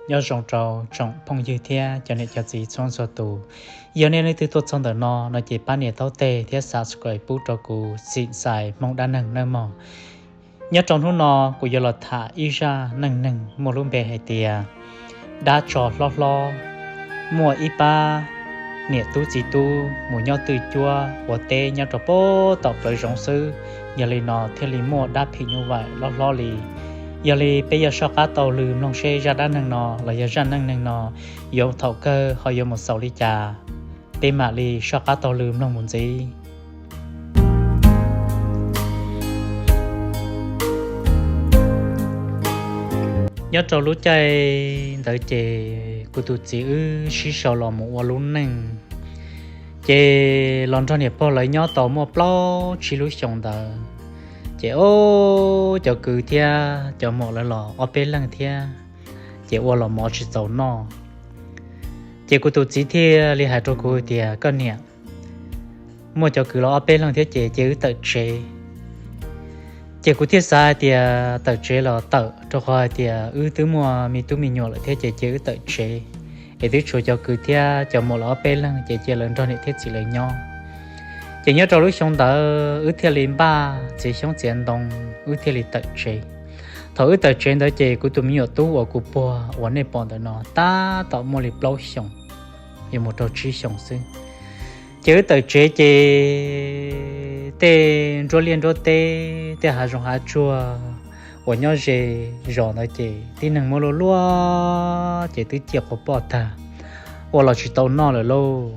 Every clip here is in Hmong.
Nyob zoo rau tsoom phooj ywg thiab cov niam cov txiv txhua txhua tus. Yog nej leej twg tuaj txog ntawm no no ces pab nias taub teg thiab subscribe pub rau kuv Xim Xais Hmoob Dab Neeg nawb mog. Nyob rau hnub no kuv yuav los tham ib zaj neej neeg muaj lub npe hais tias dab tsov hlob hlob. Muaj ib pab niam tub txiv tub mus nyob twj cuab ua teb nyob rau pem tom plawv zoov xwb, yog li no thiaj li muaj dab phim nyuj vaim hlob hlob li. Yog li peb yuav soj qab taug lw mloog seb zaj dab neeg no los yog zaj neej neeg no yuav thaum kawg ho yuav mus xaus li cas. Peb mam li soj qab taug lw mloog mus ntxiv. Nyob rau lub caij ntawd ces kuv tus txiv wb sib sau los mus ua lub neej, ces los nrog niam pog lawv nyob tau muaj plaub tsib lub xyoo ntawd, ces o, cov kwv thiab cov muam lawv los ob peb leeg thiab, ces ua los mov tsis txaus noj. Ces kuv tus txiv thiaj li hais rau kuv tias, koj niam, muaj cov kwv los ob peb leeg thiab ces cia wb tawm tsev. Ces kuv thiaj xav hais tias tawm tsev los tawm, rau qhov hais tias wb twb muaj me tub me nyuam lawm thiab ces cia wb tawm tsev, es twb tshuav cov kwv thiab cov muam lawv ob peb leeg ces cia lawv nrog niam thiab txiv lawv nyob. Ces nyob rau lub xyoo ntawd wb thiaj li npaj txiav xyoob txiav ntoo, wb thiaj li tawm tsev. Thaum wb tawm tsev ntawd ces kuv tus me nyuam tub uas kuv puag uas nej pom ntawm no tab tom muaj li plaub xyoos, yuav mus rau tsib xyoos xwb. Ces wb tawm tsev ces tej nruab liaj nruab teb, tej hav zoov hav tsuag uas nyob ze zos ntawd ces tib neeg muab luaj luaj ces twb ciaj quas poj tag, ua los tsis tau noj lawm lauj.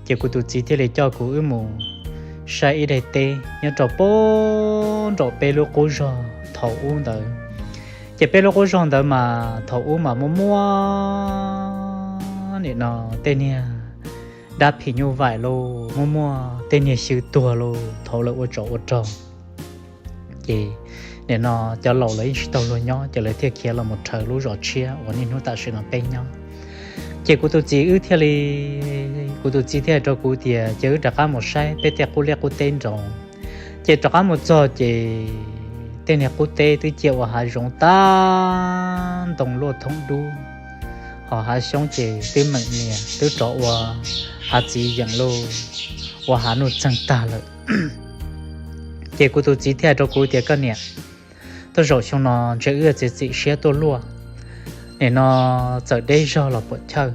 Ces kuv tus txiv thiaj li coj kuv wb mus saib ib daim teb nyob rau pem nraum peb lub qub zog thaum ub ntawd. Ces peb lub qub zog ntawd mas thaum ub mas muaj muaj nim no tej niag dab phim nyuj vaim lauj, muaj muaj tej niag xyw tuag lauj, thaum lawv ua tsov ua rog. Ces nim no cov laus lawv yeej tsis tau luag nyob ces lawv thiaj khiav los mus rhawv lub zos tshiab uas niaj hnub tam sim no peb nyob. Ces kuv tus txiv wb thiaj li, kuv tus txiv thiaj hais rau kuv tias cia wb rov qab mus saib peb tej qub liaj qub teb nraud. Ces rov qab mus txog ces tej niag qub teb twb ciaj ua hav zoov tag ntoo luaj thoob dub, ho hav xyoob ces twb meem nias twb rov ua hav txiv yeem lauj, ua hav nuj txeeg tag lawm. Ces kuv tus txiv thiaj hais rau kuv tias koj niam, tej zaum xyoo no ntshe wb txiav txim siab tuaj luaj, nim no txawm deb zog los puam chawj,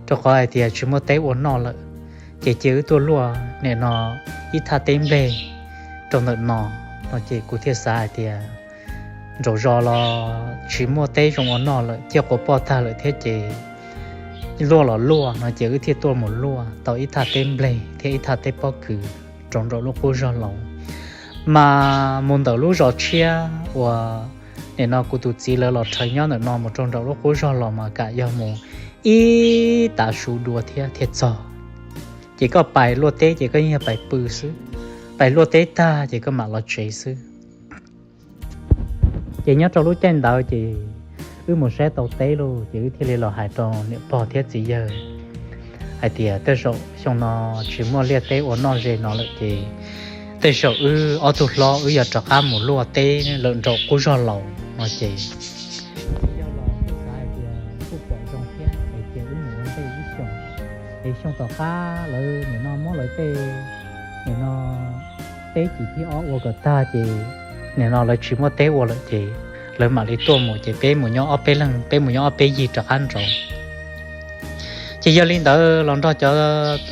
rau qhov hais tias tsis muaj teb ua noj lawm, ces cia wb tuaj luaj nim no ib thaj teb nplej rau ntawm no. No ces kuv thiaj xav hais tias nraum zos los tsis muaj teb zoo ua noj lawm, ciaj quas poj tag lawm thiab ces luaj los luaj no ces wb thiaj tuaj mus luaj tau ib thaj teb nplej thiab ib thaj teb pob kws rau nraum lub qub zog laus. Mas mus ntawm lub zos tshiab uas nim no kuv tus txiv lawv los rhawv nyob ntawm no mus rau nraum lub qub zog laus mas kam yog mus ib tav su dua thiab thiaj txog. Ces koj pais luaj teb ces koj yeej yog pais pw xwb, pais luaj teb tag ces koj mam los tsev xwb. Ces nyob rau lub caij ntawd ces wb mus saib tau teb lauj, ces wb thiaj li los hais rau niam pog thiab txiv yawg hais tias tej zaum xyoo no tsis muaj liaj teb ua noj ze no lawm ces tej zaum wb ob tug hlob wb yuav rov qab mus luaj teb lawm nraum qub zog laus no ces yog los kuj xav hais tias kuj pom zoo thiab es cia wb mus ua ntej ib xyoos, es xyoo tom qab lawv nim no muab lawv tej nim no teb cim thib ob ua kom tag ces nim no lawv tsis muaj teb ua lawm ces lawv mam li tuaj mus ces peb mus nyob ob peb leeg, peb mus nyob ob peb yig rov qab nraud. Ces yog li ntawd los nrog cov,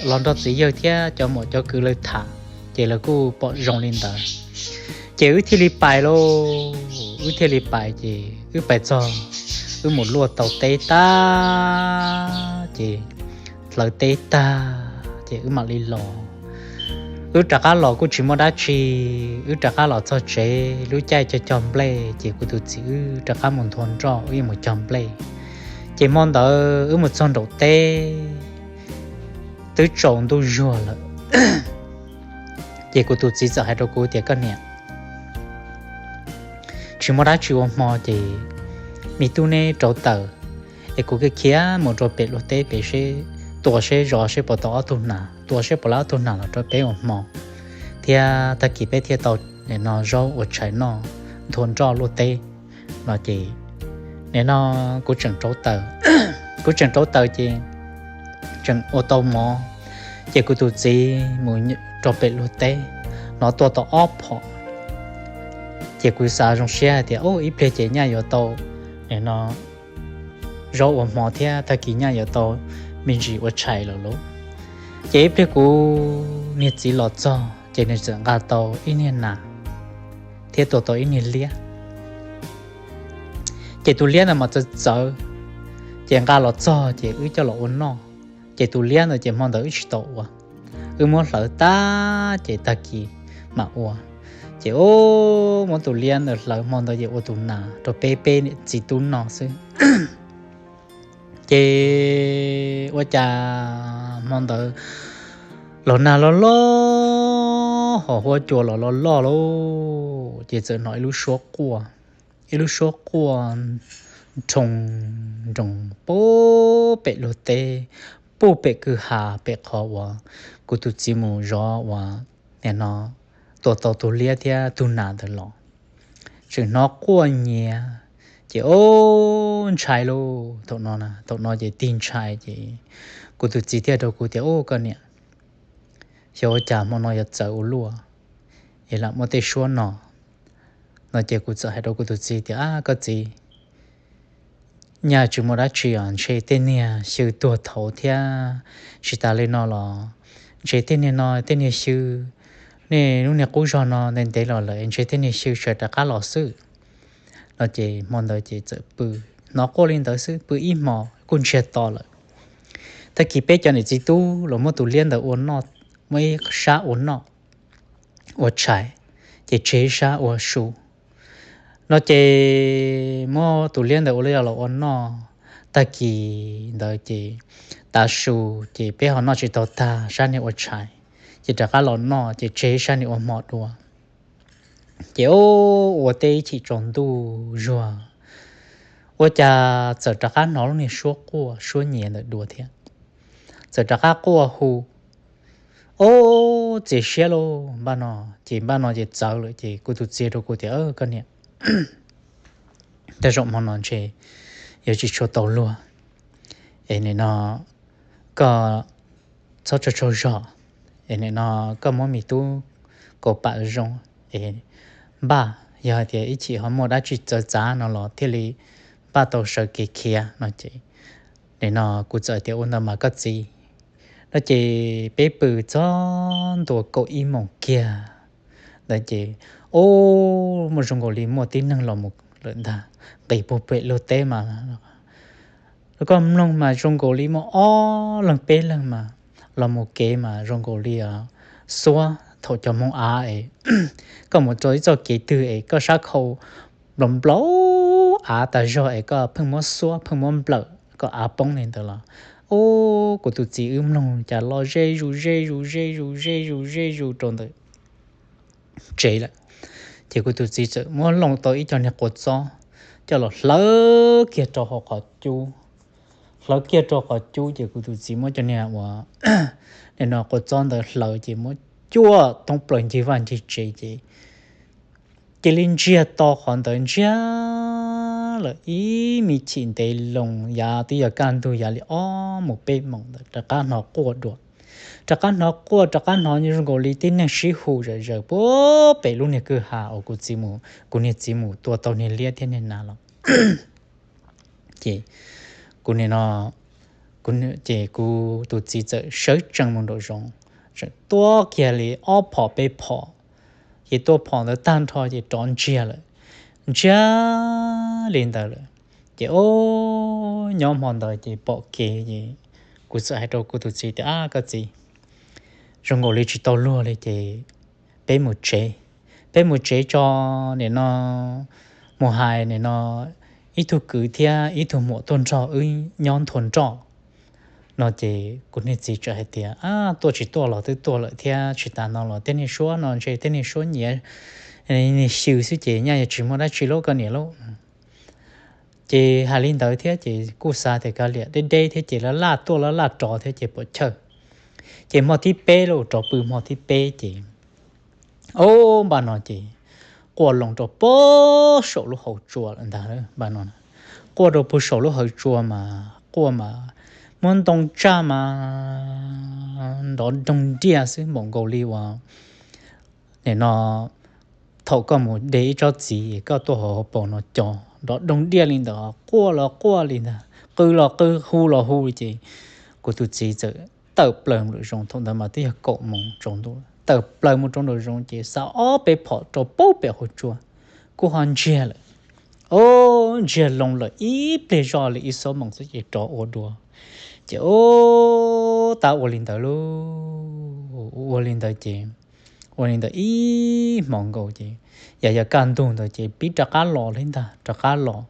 los nrog txiv yawg thiab cov muam cov kwv lawv tham ces lawv kuj pom zoo li ntawd. Ces wb thiaj li pais lauj, wb thiaj li pais ces wb pais txog, wb mus luaj tau teb tag ces hlawv teb tag ces wb mam li los. Wb rov qab los kuj tsis muaj dab tsi, wb rov qab los txog tsev lub caij cog cog nplej ces kuv tus txiv wb rov qab mus nthua nroj wb yuav mus cog nplej. Ces hmo ntawd wb mus txog nraum teb twb tsaus ntuj zuag lawm. Ces kuv tus txiv txawm hais rau kuv tias koj niam, tsis muaj dab tsi ua hmo ces me tub neb rauv taws es kuv khiav khiav mus rau pem luaj teb pem seb, tua seb zov seb puas tau ob tug nas, tua seb puas tau ob tug nas los rau peb ua hmo thiab tag kis peb thiaj tau nim no zaub ua tshais noj, nthua nroj luaj teb no ces nim no kuv tseem rauv taws, kuv tseem rauv taws ces tseem ua tau mov, ces kuv tus txiv mus rau pem luag teb, hnov tua tau ob phom. Ces kuv xav zoo siab hais tias, ub, ib pliag ces nyaj yuav tau, nim no, zaub ua hmo thiab tag kis nyaj yuav tau me ntsis ua tshais lawm lauj. Ces ib pliag kuv niag txiv los txog ces nws txawm nqa tau ib niag nas thiab tua tau ib niag liab. Ces tus liab ntawd mas txawv txawv, ces nqa los txog ces wb coj los ua noj. Ces tus liab ntawd ces hmo ntawd wb tsis tau ua, wb muab hlawv tag ces tag kis mam ua. Ces ub, muab tus liab ntawd hlawv hmo ntawd ces ua tus nas rau peb peb niam txiv tub noj xwb. Ces ua cas hmo ntawd los nag loj loj, hos huab cua los loj loj lauj, ces txawm hnov ib lub suab quaj, ib lub suab quaj nroo nroos puag pem luag teb, puag pem kwj ha pem qhov uas kuv tus txiv mus zov uas, nim no, tua tau tus liab thiab tus nas ntawd los. Tseem hnov quaj nyiav, ces ub, ntshai lauj. Thaum no, thaum no ces tig ntshai ces kuv tus txiv thiaj rau kuv tias, ub, koj niam, xyov ua cas hmo no yuav txawv ua luaj es lam muaj tej suab no. No ces kuv txawm hais rau kuv tus txiv tias, ab, koj txiv, nyaj tsis muaj dab tsi os, ntshe tej niag xyw tuag thaud thiab. Tsis tas li no los ntshe tej niag no tej niag xyw, nej lub niag qub zog no ntev ntev los lawm ntshe tej niag xyw sawv rov qab los xwb. No ces hmo ntawd ces txawm pw, hnov quaj li ntawd xwb, pw ib hmos kuj ntsiag to lawm. Tag kis peb cov niam txiv tub los muab tus liab ntawd ua noj, muab ib sab ua noj, ua tshais, ces tseg ib sab ua su. No ces muab tus liab ntawd ua li los ua noj. Tag kis ntawd ces tav su, ces peb ho noj tsis tau tag, sab niag ua tshais, ces rov qab los noj, ces tseg ib sab niag ua hmo dua. Ces ub, ua teb ib chim tsaus ntuj zuag, ua cas txawm rov qab hnov lub niag suab quaj suab nyiav ntawd dua thiab. Txawm rov qab quaj hu, ub, txias siab lauj npaj no. Ces npaj no ces txawv lawm ces kuv tus txiv rau kuv tias, koj niam, tej zaum hmo no ntshe yuav tsis tshua tau luag, es nim no koj txhob tsaug tsaug zog, es nim no koj muab me tub kaus pam zoo es npaj, yog hais tias ib chim ho muaj dab tsi txawv txav no los thiaj li npaj tau sawv kev khiav no ces, nim no kuv txawm tias, ua ntawd mas koj txiv. No ces peb pw txog ntua kaum ib moos kiag ntawd ces, ub, muaj zoo nkaus li muaj tib neeg los mus lawm ntag, nqis puag pem luag teb mas, koj mloog mas zoo nkaus li muaj ob leeg peb leeg mas los mus kev mas zoo nkaus li xuab thaum cov Hmoob av es koj mus rau ib txoj kev twg es koj sab khau nplaum nplaum av tas zog es koj pheej muab xuab pheej muab nplawm kom av poob li ntawd los, ub, kuv tus txiv wb mloog cas los ze zus ze zus ze zus ze zus ze zus rau ntawm tsev lawm. Ces kuv tus txiv txawm muab loo tau ib co niag quav txob coj los hlawv kiag rau hauv qhov cub. Hlawv kiag rau qhov cub ces kuv tus txiv muab cov niag uas, nim no quav txob ntawd hlawv ces muab cuaj thoob plaws ncig vaj ncig tsev ces cia li ntsiag to qhov ntawd ntsiag lawm ib me chim ntev loo, yav twb yog kaj ntug yav li ob mus peb moos ntawd rov qab hnov quaj dua. Rov qab hnov quaj, rov qab hnov zoo nkaus li tib neeg sib hu zom zaws puag pem lub niag kwj ha uas kuv txiv mus, kuv niag txiv mus tua tau niag liab thiab niag nas los. Ces kuv nim no, ces kuv tus txiv txawm sawv tsees mus nraum zoov, tseem tua kiag li ob phom peb phom, ces tua phom ntawd tag nrho ces rov ntsiag lawm, ntsiag li ntawd lawm. Ces ub, nyob hmo ntawd ces pom kev ces kuv txawm hais rau kuv tus txiv tias, ab, koj txiv, zoo nkaus li tsis tau luag li ces peb mus tsev, peb mus tsev tso, nim no mus hais nim no ib tug kwv thiab ib tug muam tuaj nrog wb nyob nthua nroj. No ces kuv niag txiv txawm hais tias, ab, tuaj tsis tuaj los twb tuaj lawm thiab, tsis tas no los tej niag suab no ntshe tej niag suab nyiav, niag xyw xwb ces nyaj yuav tsis muaj dab tsi lauj koj niam lauj. Ces hais li ntawd thiab ces kuj xav tias kav liam, deb deb thiab ces laj laj tuaj laj laj rov thiab ces pom chawj. Ces hmo thib peb lauj, rov pw hmo thib peb ces, ub, npaj no ces quaj loo rau puag saum lub hauv tsua lawm ntag npaj no. quaj rau puag saum lub hawv tsua mas quaj mas muab ntoo tsaj mas nrov doog diaj xwb, npaum nkaus li uas nim no thaum koj mus de ib tsob txiv koj tuaj hauv paus no co, nrov doog diaj li ntawd, quaj los quaj li ntag, qw los qw, hu los hu li. Ces kuv tus txiv txawm tawm plaws mus nraum zoov, thaum ntawd mas twb yog kaum moos tsaus ntuj, tawm plaws mus rau nraum zoov ces xa ob peb phom rau pem hauv tsua, kuj ho ntsiag lawm. Ob, ntsiag loo lawm ib pliag zoj li ib xuab moos xwb ces rov ua dua. Ces ob, tab ua li ntawd lauj, ua li ntawd ces ua li ntawd ib hmos nkaus ces yog yog kaj ntug ntawd ces pib rov qab los li ntag, rov qab los.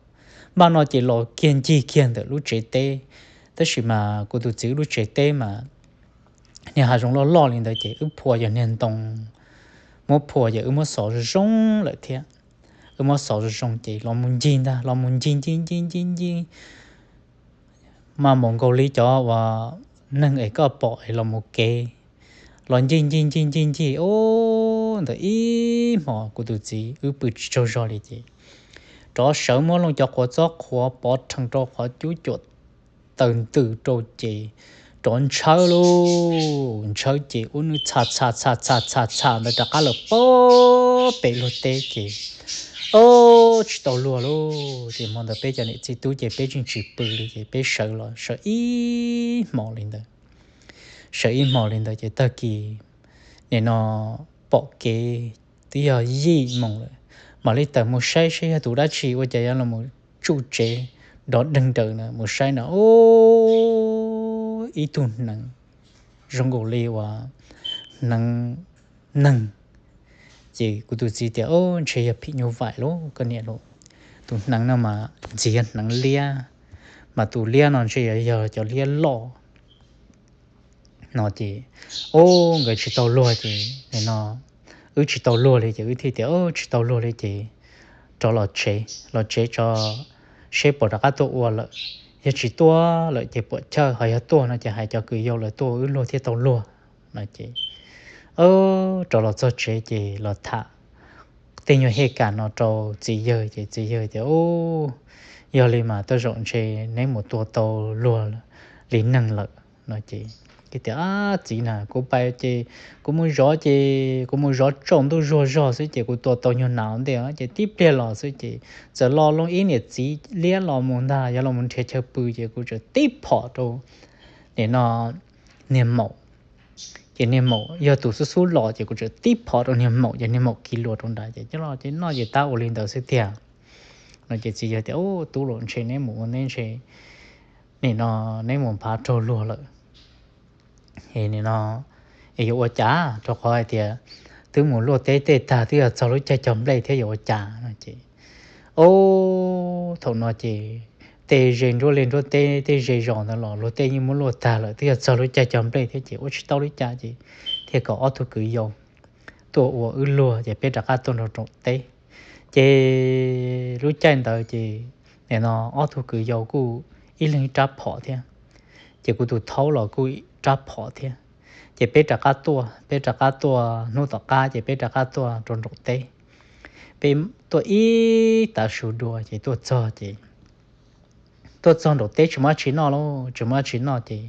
Npaj no ces los kiag ncig kiag ntawm lub tsev teb, tab sis mas kuv tus txiv lub tsev teb mas niag hav zoov loj loj li ntawd ces wb phua yog niag ntoo, muab phua yog wb muab xov zoo zoo lawm thiab. Wb muab xov zoo zoo ces los mus ncig ntag, los mus ncig ncig ncig ncig ncig mas npaum nkaus li cov uas neeg es koj pom es los mus kev, los ncig ncig ncig ncig ncig ob ntawm ib hmos kuv tus txiv wb pw tsis tsaug zog li ces rov sawv muab loo cov qhuav txob qhuav pov rhees rau qhov cub cuam taws ntws rau ces rov ntshawb lauj, ntshawb ces ua nws txha txha txha txha txha txha ntawd rov qab lawm pem luag teb ces ob, tsis tau luag lauj. Ces hmo ntawd peb cov niam txiv tub ces peb tseem tsis pw li ces peb sawv los sawv ib hmos li ntawd, sawv ib hmos li ntawd ces tag kis nim no pom kev twb yog yim moos lawm, mam li tawm mus saib saib yog tus dab tsi ua cas yuav los tsuj tsev nrov deeg daws na, mus saib na, ib tug hneev zoo nkaus li uas hneev neeg. Ces kuv tus txiv tias, Ntshe yog phim nyuj vaim lauj koj niam lauj, tus hneev no mas ntxim yog hneev liab, mas tus liab no ntshe yog cov liab loj no ces, o, nkawd tsis tau luag ces nim no wb tsis tau luag li ces wb thiaj tias, Tsis tau luag li ces rov los tsev, los tsev tso seb puas rov qab tuaj ua lawm. Yog tsis tuaj lawm ces puam chawj, ho yog tuaj no ces hais cov kwv yau lawv tuaj wb luag thiaj tau luag no ces rov los txog tsev ces los tham tej nyuag hej kam no rau txiv yawg ces txiv yawg tias, Yog li mas tej zaum ntshe neb mus tua tau luag li neeg lawm no ces, Txiv na, kuv pais ces kuv mus zov ces kuv mus zov tsaus ntuj zuag zog xwb ces kuv tua tau nyuag nas ntej ces tib pliag los xwb ces txawm los loo ib niam txiv liab los mus ntag, yog los mus nrhiav chaw pw ces kuv txawm tib phom rau nim no niag maum. Ces niag maum yog tus xub xub los ces kuv txawm tib phom rau niag maum ces niag maum kiv luas rau nrad ces coj los ces noj ces tab ua li ntawd xwb tiag no ces txiv yawg tias, Tub los ntshe neb mus ua neb ntshe nim no neb mus nphav raug luag lawm es nim no es yuav ua cas, rau qhov hais tias twb mus luaj teb tej tag twb yog txog lub caij cog nplej thiab yuav ua cas no ces, o, thaum no ces tej ze nruab liaj nruab teb tej ze zos ntawd los luag tej yeej muab luaj tag lawm twb yog txog lub caij cog nplej thiab ces ua tsis tau li cas ces thiaj kom ob tug kwv yau tuaj ua wb luag ces peb rov qab tuaj nraum teb. Ces lub caij ntawd ces nim no ob tug kwv yau kuj ib leeg ib rab phom thiab, ces kuv tus thaub los kuj rab phom thiab. Ces peb rov qab tuaj, peb rov qab tuaj hnub tom qab ces peb rov qab tuaj rau nraum teb. Peb tuaj ib tav su dua ces tuaj txog ces tuaj txog nraum teb tsis muaj dab tsi noj lauj, tsis muaj dab tsi noj ces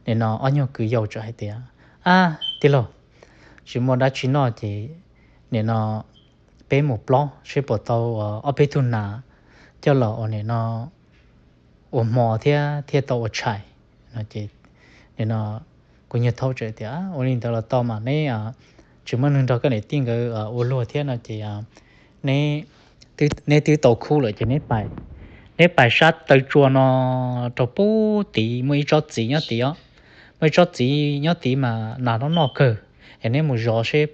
nim no ob nyuag kwv yau txawm hais tias, Ab tij laug, tsis muaj dab tsi noj ces nim no peb mus plob seb puas tau ob peb tug nas coj los ua nim no ua hmo thiab thiaj tau ua tshais no ces nim no kuv nyuag thaub txawm tias, Ua li ntawd los tau mas neb tsis muaj neeg nrog koj niam tij nkawd ua luag thiab no ces neb twb tau khub lawm ces neb pais, neb pais sab taw tsua no rau pub tid muaj ib tsob txiv nyob tid os, muaj ib tsob txiv nyob tid mas nas noj noj kawg, es neb mus zov seb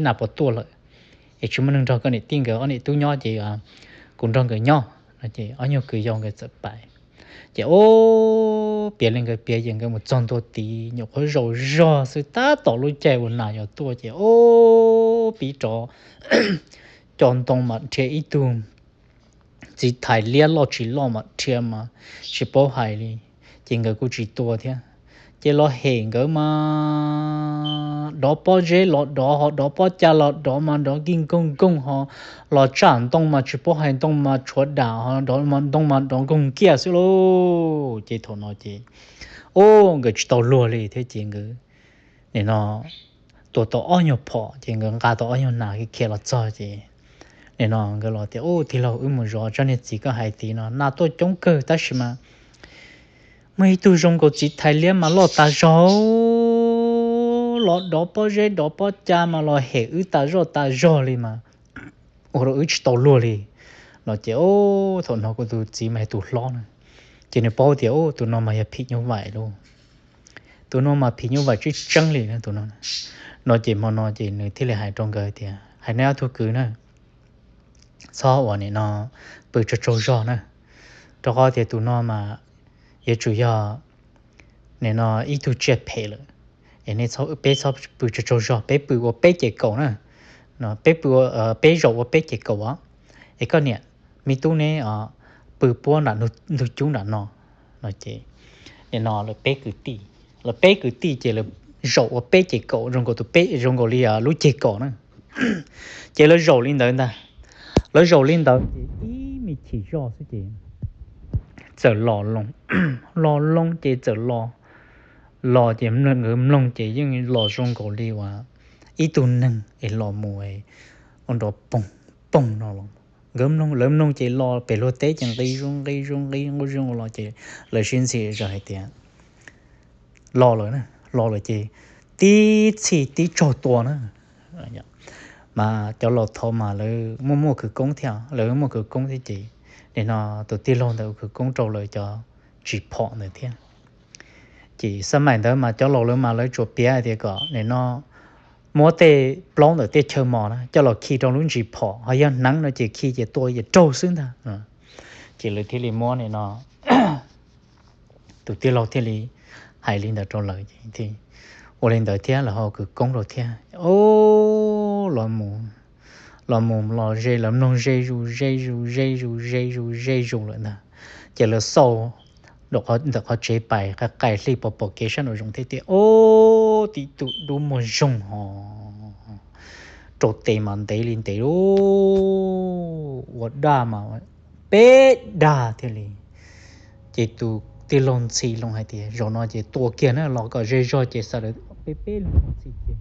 nas puas tuaj lawm, es tsis muaj neeg nrog koj niam tij nkawd ob niam tub nyob ces kuv nrog nkawd nyob no ces ob nyuag kwv yau nkawd txawm pais. Ces o, piav li nkawd piav ces nkawd mus txog ntua tid nyuam qhuav zaum zog xwb tab tom lub caij uas nas yuav tuaj ces o, pib rov co ntoo mas dhia ib tug txiv thais liab loj tsis loj mas dhia mas tsis paub hais li, ces nkawd kuj tsis tua thiab. ces los hem nkawd mas dov pob zeb los dov, ho dov pob ca los dov mas dov kij nkoog nkoog, ho los tsaj ntoo mas tsis paub hais ntoo mas tshuav dam, ho dov ntoo mas dov nkoog kiaj xwb lauj. Ces thaum no ces, u, nkawd tsis tau luag li thiab ces nkawd nim no tua tau ob nyuag phom ces nkawd nqa tau ob nyuag nas khiav los txog ces nim no nkawd los tias, u, tij laug, wb mus zov tsob niag txiv koj hais tid no nas tuaj coob kawg tab sis mas muaj ib tug zoo nkaus txiv thais liab mas loj tas zog, los dov pob zeb dov pob ca mas los hem wb tas zoj tas zog li mas ua rau wb tsis tau luag li no ces, u, thaum no kuv tus txiv mas yog tus hlob na, ces nws paub tias, u, tus no mas yog phim nyuj vaim lauj. Tus no mas phim nyuj vaim tseeb tseeb li na tus no. No ces hmo no ces nws thiaj li hais rau nkawd tias, hais nej ob tug kwv na, txhob ua nim no pw tsaug tsaug zog na, rau qhov tias tus no mas yuav tsum yog nim no ib tug tsiaj phem lawm. Es nej, peb txhob pw tsaug tsaug zog, peb pw ua peb ces kaum na, peb pw, peb zaum ua peb ces kaum os. Es koj niam, me tub neb pw puab nram ntug cub nram no. No ces nim no lawv peb kwv tij, lawv peb kwv tij ces lawv zaum ua peb ces kaum zoo nkaus tus peb, zoo nkaus li lub ceg kaum na. Ces lawv zaum li ntawd ntag, lawv zaum li ntawd ces ib me chim zoj xwb ces txawm los loo, los loo ces txawm los, los ces nkawd mloog ces yeej los zoo nkaus li uas ib tug neeg es los mus ua nrov poog poog no los. Nkawd mloog, lawv mloog ces los pem luag teb ces nqis zoo nqis zoo nqis nqis zoo los ces lawv sib ntxhi zog hais tias los lawm, los lawm ces tib txhij tib tsaug tua na. Mas cov laus thaud mas lawv muaj muaj khawv koob thiab, lawv muaj khawv koob thiab ces nim no tus tij laug ntawd ua khawv koob rau lawv cov ntsis phom ntawd thiab. Ces xab maim ntawd mas cov laus lawv mas lawv tsuas piav hais tias kom nim no muab tej plaub ntawm tej chaw mos na coj los khi rau lub ntsis phom, ho yog hneev no ces khi ces tua ces raug xwb ntag. Ces lawv thiaj li muab nim no tus tij laug thiaj li hais li ntawd rau lawv ces ua li ntawd thiab lawv ho khawv koob rau thiab. O, los mus los ze, lawv mloog ze zus ze zus ze zus ze zus ze zus lawm ntag. Ces lawv xauj ntawm qhov tsev pais qai qai hli pom pom kev sab nraum zoov thiab tias, o, tib tug dub muag zoo ho rau tes mas ntev li ntev lauj, ua daj mas peb dag thiaj li. Ces tus tij laug ntxhi loo hais tias, zaum no ces tua kiag na, los kom ze zog ces sawv daws peb peb leeg ntxhi kiag.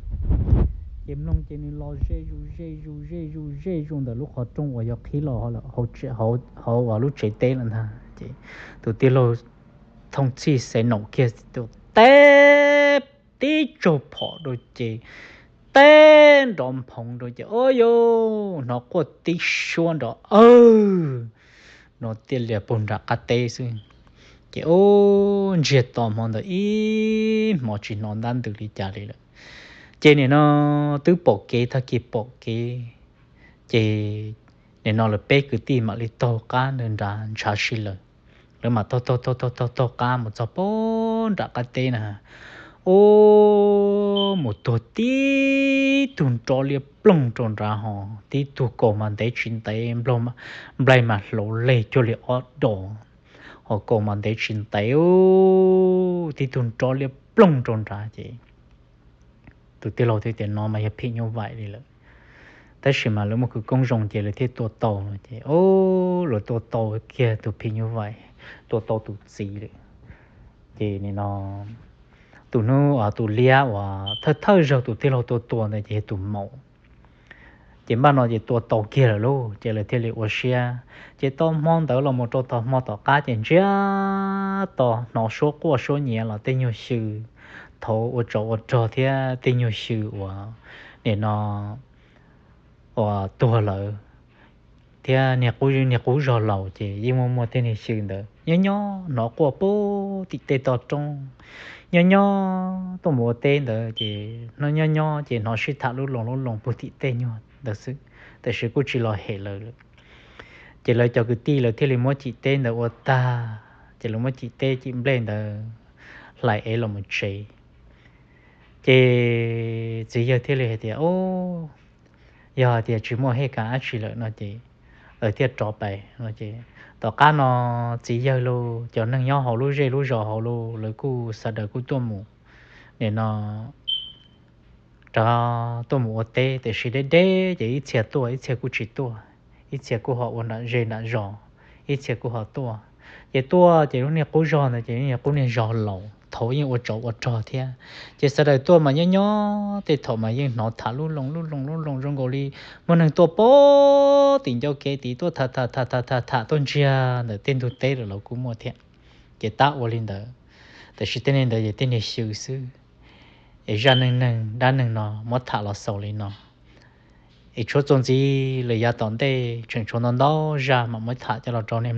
Ces mloog ces nws los ze zus ze zus ze zus ze zus ntawm lub qhov rooj uas yog qhib los hauv uas lub tsev teb lawm ntag. Ces tus tij laug thooj txhij xav naum kiag tus teb tib tsaug phom rau ces teb nrov nphoov rau ces, o, yus hnov quaj tib suab nrov awg no tiaj lias puag nram qab teb xwb. Ces, o, ntsiag to hmo ntawd ib hmos tsis hnov ntab ntws li cas li lawm. Ces nim no twb pom kev, tag kis pom kev, ces nim no lawv peb kwv tij mam li taug qab nrad ntshav si lawm. Lawv mam taug taug taug taug taug taug qab mus txog puag nram qab teb na, o, mus tuag tib tug nrov liab ploog rau nrad ho tib tug kaus mas ntev tsis ntev, nplaig mas hlauv leg cuag li ob dos, ho kaus mas ntev tsis ntev, tib tug nrov liab ploog rau nrad ces tus tij laug thiaj tias no mas yog phim nyuj vaim li lawm. Tab sis mas lawv muaj khawv koob zoo ces lawv thiaj tua tau no ces, o, lawv tua tau kiag tus phim nyuj vaim, tua tau tus txiv lawm. Ces nim no tus hnub, tus liab uas thawj thawj zaug tus tij laug tua tua ntawd ces yog tus maum. Ces npaj no ces tua tau kiag lawm lauj, ces lawv thiaj li ua siab. Ces tau hmo ntawd los mus rau tog hmo tom qab ces ntsiag to hnov suab quaj suab nyiav los tej nyuag xyw thaud ua tsov ua rog thiab tej nyuag xyw uas nim no uas tuag lawm thiab niag qub zog laus ces yeej muaj muaj tej niag xyw ntawd nyob nyob hnov quaj puag tim tej toj roob, nyob nyob tuaj mus ua teb ntawd ces nyob nyob ces hnov sib tham lub loo lub loo puag tim tej nyuag ntawd xwb, tab sis kuj tsis los hem lawv lawm. Ces lawv cov kwv tij lawv thiaj li muab cim teb ntawd ua tag, ces lawv muab cim teb cim nplej ntawd hlais ev los mus tsev. Ces txiv yawg thiaj li hais tias, o, yog hais tias tsis muaj hej kas dab tsi lawm no ces lawv thiaj rov pais no ces tom qab no txiv yawg los cov neeg nyob hauv lub zej lub zos hauv los lawv kuj sawv daws kuj tuaj mus nim no rov tuaj mus ua teb, tiam sis deb deb ces ib txhia tuaj ib txhia kuj tsis tuaj, ib txhia kuj ho ua nram zej nram zos, ib txhia kuj ho tuaj. Ces tuaj ces lub niag qub zog ntawd ces lub niag qub niag zog laus thaum yeej ua tsov ua rog thiab. Ces sawv daws tuaj mas nyob nyob tej thaum mas yeej hnov tham lub loo lub loo lub loo zoo nkaus li muaj neeg tuaj pem tim ncauj kev tid tuaj tham tham tham tham tham tuaj ntsiag ntawm tej ntug teb lawm los kuj muaj thiab. Ces tab ua li ntawd, tiam sis tej niag ntawd ces tej niag xyw xwb. Es zaj neej neeg dab neeg no muab tham los xaus li no. Es tshuav txuas ntxiv lawm yav tom ntej tseem tshuav ntau ntau zaj mam muab tham coj los rau nej